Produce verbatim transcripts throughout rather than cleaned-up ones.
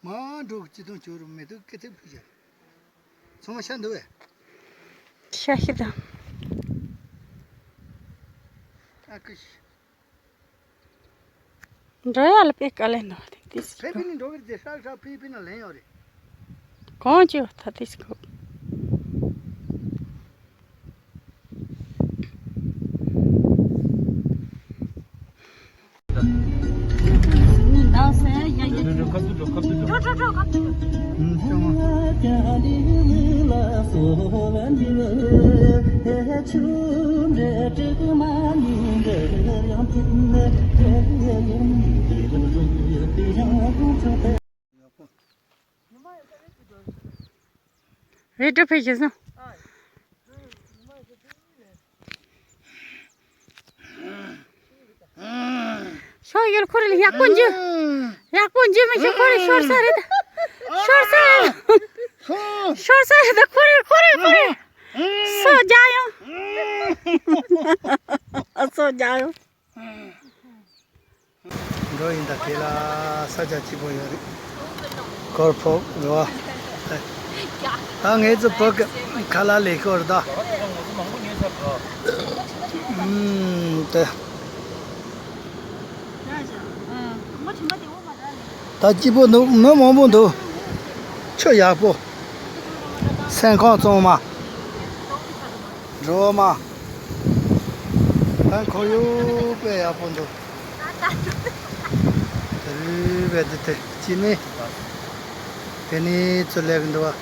མ་འགྲོ་གི་ཅི་དང་ཅོ་རུ་མེ་ཏོག་སྐེ་ཐེབས་ཕུལ་བྱ། ཚང་མ་ཤ་འདུག་བས། ཤ་ཤི་དང་། ཨ་ཀི་ཤི། འགྲོ་ཡ་ལ་དཔེ་དཀའ་ལས་འདུག་དེ་དེ་སི་ཕེ་ཕི་ནི་འགྲོ་གི་རེད། ཤག་ཤག་ཕི་ཕི་ན་ལེན་ཡོད་རེད། གང་ཅི་ད་དེ་སི་ཁོ། རེད་འགྲོ་ཕེབས་ཤིག་སོང་། ཤོག་ཡུལ་ཁོ་རེ་ཡག་པོ་འཇུ། ཡག་པོ་འཇུ་མི་ཤོག་ཁོ་རེ་ཤོར་ས་རེད། ཤོར་ས། ཤོར་ས་རེད་ཁོ་རེ་ཁོ་རེ་ཁོ་རེ། སོ་རྒྱག་ཡོང་། སོ་རྒྱག་ཡོང་། འགྲོ་ཡིན་ད། དེ་ལ་ས་ཆ་སྐྱིད་པོ་ཡོད་རེད། སྐོར་ཕོག་འགྲོ་བ། ད་ངེད་ཚོ་བོད་ཀྱི་ཁ་ལག་ལས་ཤོར་ད། ཨུམ། དེ་ད་སྐྱིད་པོ་འདུག་མི་མང་པོ་འདུག་ཆུ་ཡག་པོ། སེམས་ཁམས་གཙང་མ། འགྲོ་མ། ད་ཁོར་ཡུག་དཔེ་ཡག་པོ་འདུག་དེ་རུ་བས་དེ་དེ་ཅི་མེད། དེ་ནི་ཚུར་ལེགས་འདུག་བ།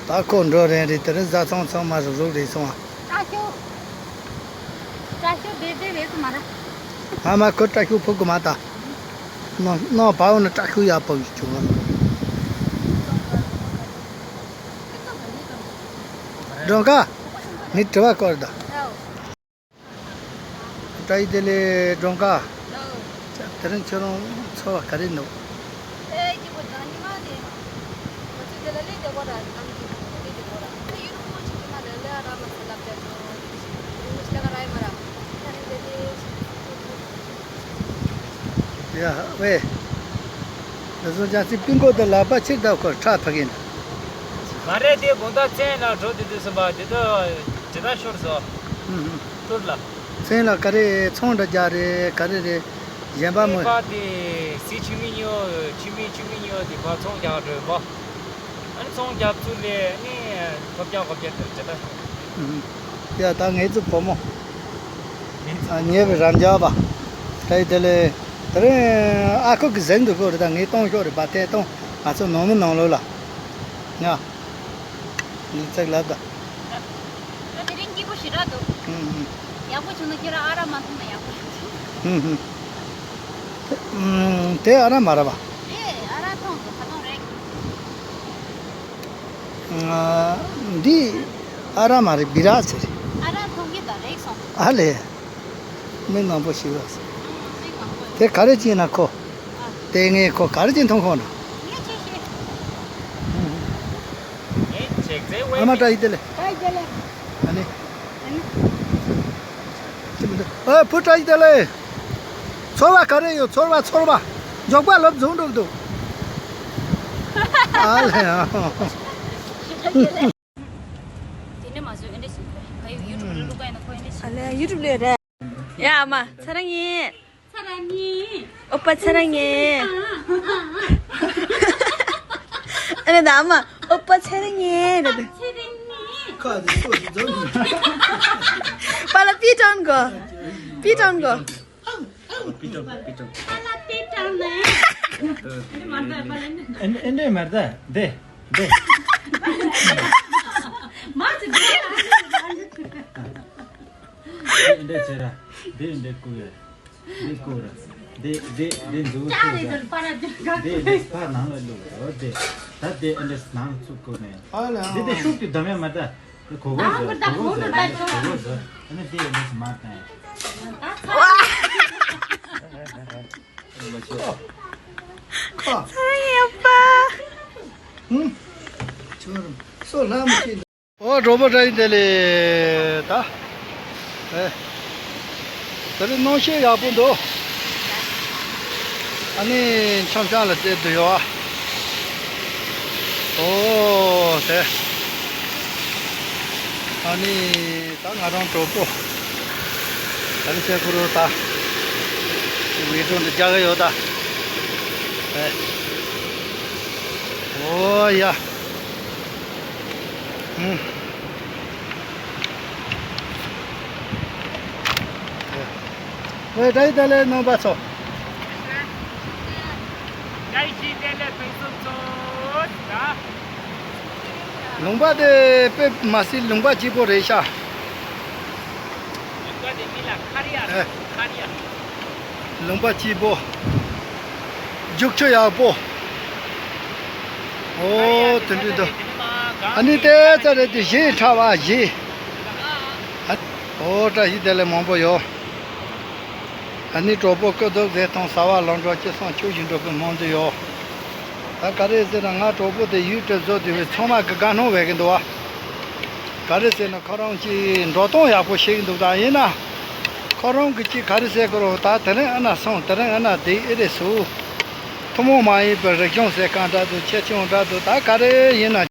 ད་ཁོ་འགྲོ་རན་རེད། དེ་རིང་བཟའ་ཚང་ཚང་མ་རུག་རུག་རེད་སོང་བ། སྐྲ་ཤོ། སྐྲ་ཤོ་བེ་བེ་བེ་གི་མ་ར། ཨ་མ་ཁོ་སྐྲ་ཤོ་ཕུག་གི་མ་ད། ནང་ནང་བའོ་ན་སྐྲ་ཤོ་ཡག་པོ་ཞིག་བྱུང་བ། སྒྲོལ་དཀར། ངས་དྲི་བ་བཀོད་ད། བཀྲ་ཤིས་བདེ་ལེགས་སྒྲོལ་དཀར། དེ་རིང་ཁྱོད་རང་ཚོར་བ་ག་རེ་འདུག་ཡ་ཝེ། ང་ཚོ་ཅང་སི་པིན་པོ་དེ་ལག་པ་ཕྱིར་བདག་ཁོ་ཁྲག་ཕ་གིན། མ་རེད་དེ། དགོང་དག་མཚན་ལ་འགྲོ་དུས་དུས་སུ་བ་དེ་ད་ཇི་ལྟར་ཤོར་སོང་། ཧུམ་ཧུམ། ལྟོས་ལ། མཚན་ལ་ག་རེ་ཚོང་འདྲ་རྒྱག་རེད་ག་རེ་རེད། གཞན་པ་མོ། ཨེ་པ་དེ་སི་ཆུ་མི་ཉོ་ཆུ་མི་ཆུ་མི་ཉོ་དེ་བ་ཚོང་རྒྱག་འགྲོ་བ། ཨ་ནི་ཚོང་རྒྱག་ཚུལ་ལས་ཨ་ནི་ཐོབ་རྒྱག་གོ་རྒྱག་དེ་ཇི་ལྟར་ཤོར། ཧུམ་ཧུམ། ཡ་ད་ངེད་ཚོ་བུ་མོ། ངེད་ཚོ། ཨ་ཉེ་བའི་རམ་རྒྱག་པ། ད་ཡི་དེ་ལས། དེ་རིང་ཨ་ཁུ་གི་ཟིན་འདུག་གོ་རེད། ད་ངས་གཏོང་ཤོག་རེད་པ། དེ་གཏོང་། ང་ཚོ་ནང་མི་ནང་ལོགས་ལ། ང་། ལི་ཚེག་ལབ་ད། ད་དེ་རིང་སྐྱིད་པོ་ཞེ་དྲག་འདུག་ཧུམ་ཧུམ། ཡག་པོ་བྱུང་ན་ཁྱོད་རང་ཨ་རག་མ་འཐུང་ན་ཡག་པོ་ཞིག་འདུག་ཧུམ་ཧུམ། དེ་ཨ་རག་མ་རེད་པ། དེ་ཨ་རག་འཐུང་འདུག་ཁ་ཐོང་རེད། ང་། འདི་ཨ་རག་མ་རེད། སྦི་རག་ཟེར། ཨ་རག་འཐུང་གི་ད་རེད་སོང་། ཨ་ལས། མི་མང་པོ་ཞིག་ལ། དེ་ག་རེ་བྱས་ན་ཁོ། ལྟས་ངན་ཁོ་ག་རེ་བྱས་མཐོང་ཁོ་ན། ཨ་མ་བཀྲ་ཤིས་བདེ་ལེགས། ཨ་ནི། ཨ་བུ་བཀྲ་ཤིས་བདེ་ལེགས། ཚོར་བ་ག་རེ་ཡོད། ཚོར་བ་ཚོར་བ། མགྱོགས་པ་ལབ་བཟུང་འགྲོ་གི་འདུག་ཨ་ལས། དེ་ནས་མ་བཟོས་ཨེ་འདྲ་ཞིག་ག་ཡོད། ཡུ་ཊུབ་ལ་བླུག་ག་ཡིན་ན་ཁོ་ཨེ་འདྲ་ཞིག་ཨ་ལས་ཡུ་ཊུབ་ལ་རེད། ཡ་ཨ་མ་ཚ་རང་ཡིན། ཚ་རང་ཡིན། ཨོ་པ་ཚ་རང་ཡིན། ཨ་ལས་ད་ཨ་མ་ཨོ་པ་ཚ་རང་ཡིན་རེད། ཁ་དེ་སོ་ཞིག་འཛོམས་ཡིན། པ་ལ་པི་ཀྲང་གོ། པི་ཀྲང་གོ། པི་ཀྲང་པི་ཀྲང་། པ་ལ་པི་ཀྲང་ནས། ཨེ་འདྲས་མ་རེད་ད། འདི། འདི། མ་ཚི་འདི། འདི་འདྲས་བྱས་ར། འདི་འདྲས་བསྐུར་ཡ། འདི་བསྐུར་ར། འདི་འདི་འདི་འཛུགས་བསྐུར་ར། འདི་འདི་ཕར་ནང་ལ་བླུགས་ར། འདི། ད་འདི་འདྲས་ནང་ཚུར་བསྐུར་ནས། འདི་འདི་ཤུགས་ཀྱིས་བསྡམ་ཡ་མ་རེད་ད། གོ་གོ་ཟེར། གོ་གོ་ཟེར། གོ་གོ་ཟེར། ཨ་ནི་དེ་ཡོད་ན་མ་བཏང་། ཚ་ཡོད་པ། ཧུམ། ཁྱོད་རང་སོ་ལྷ་མི་ཤེས། ཨོ་གྲོགས་པོ་བཀྲ་ཤིས་བདེ་ལེགས་ད། ཨེ། དེ་རིང་གནམ་གཤིས་ཡག་པོ་འདུག་ཨ་ནི་འཆམ་འཆམ་ལ་བསྡད་འདུག་ཡོད་ཨ། ཨོ་དེ། ཨ་ནི་ད་ང་རང་གྲོགས་པོ། ད་ནི་སེ་ཁུ་རུ་ད། བི་ཌིའོ་འདི་རྒྱག་གི་ཡོད་ད། ཨེ། ཨོ་ཡ། ཧུམ། ཨེ། ཝེ་བཀྲ་ཤིས་བདེ་ལེགས་རྣམ་པ་ཚོ། བཀྲ་ཤིས་བདེ་ལེགས་ཕུན་སུམ་ཚོགས། ལུང་པ་དེ་དཔེ་མ་སྲིད་ལུང་པ་སྐྱིད་པོ་རེད་ཤག་ལུང་པ་དེ་མི་ལ་ཁ་རི་ཡ། ཨེ། ཁ་རི་ཡ། ལུང་པ་སྐྱིད་པོ། རྒྱུག་ཆུ་ཡག་པོ། ཨོ་དེ་འདྲ་འདུག་ཨ་ནི་དེ་ཙ་རེད་དེ་གཞས་འཁྲབ་པ་གཞས། ཨ། ཨོ་བཀྲ་ཤིས་བདེ་ལེགས་མང་པོ་ཡོད། ཨ་ནི་གྲོགས་པོ་སྐུ་གདུགས་ཟས་དང་བྱ་བ་ལམ་འགྲོ་ཅི་སོང་ཁྱོད་བཞིན་འགྲོ་གི་མང་དུ་ཡོད། ད་ག་རེ་ཟེར་ན་ང་གྲོགས་པོ་དེ་ཡུལ་དེ་བཟོ་དུས་ཚང་མ་གི་དགའ་སྣང་བས་གི་འདུག་བ། ག་རེ་ཟེར་ན་ཁོ་རང་གི་འགྲོ་སྟངས་ཡག་པོ་ཤེས་གི་འདུག་ད་ཡིན་ན། ཁོ་རང་གི་ཅི་ག་རེ་ཟེར་གི་རོ། ད་དེ་རིང་ཨ་ན་སོང་དེ་རིང་ཨ་ན་བསྡད་ཨེ་རེད་སུ། ཐུན་མོང་མ་ཡིན་པའི་རིག་གཞུང་ཟེར་གང་འདྲ་འདུག་ཆེ་ཆུང་འདྲ་འདུག་ད་ག་རེ་ཡིན་ན།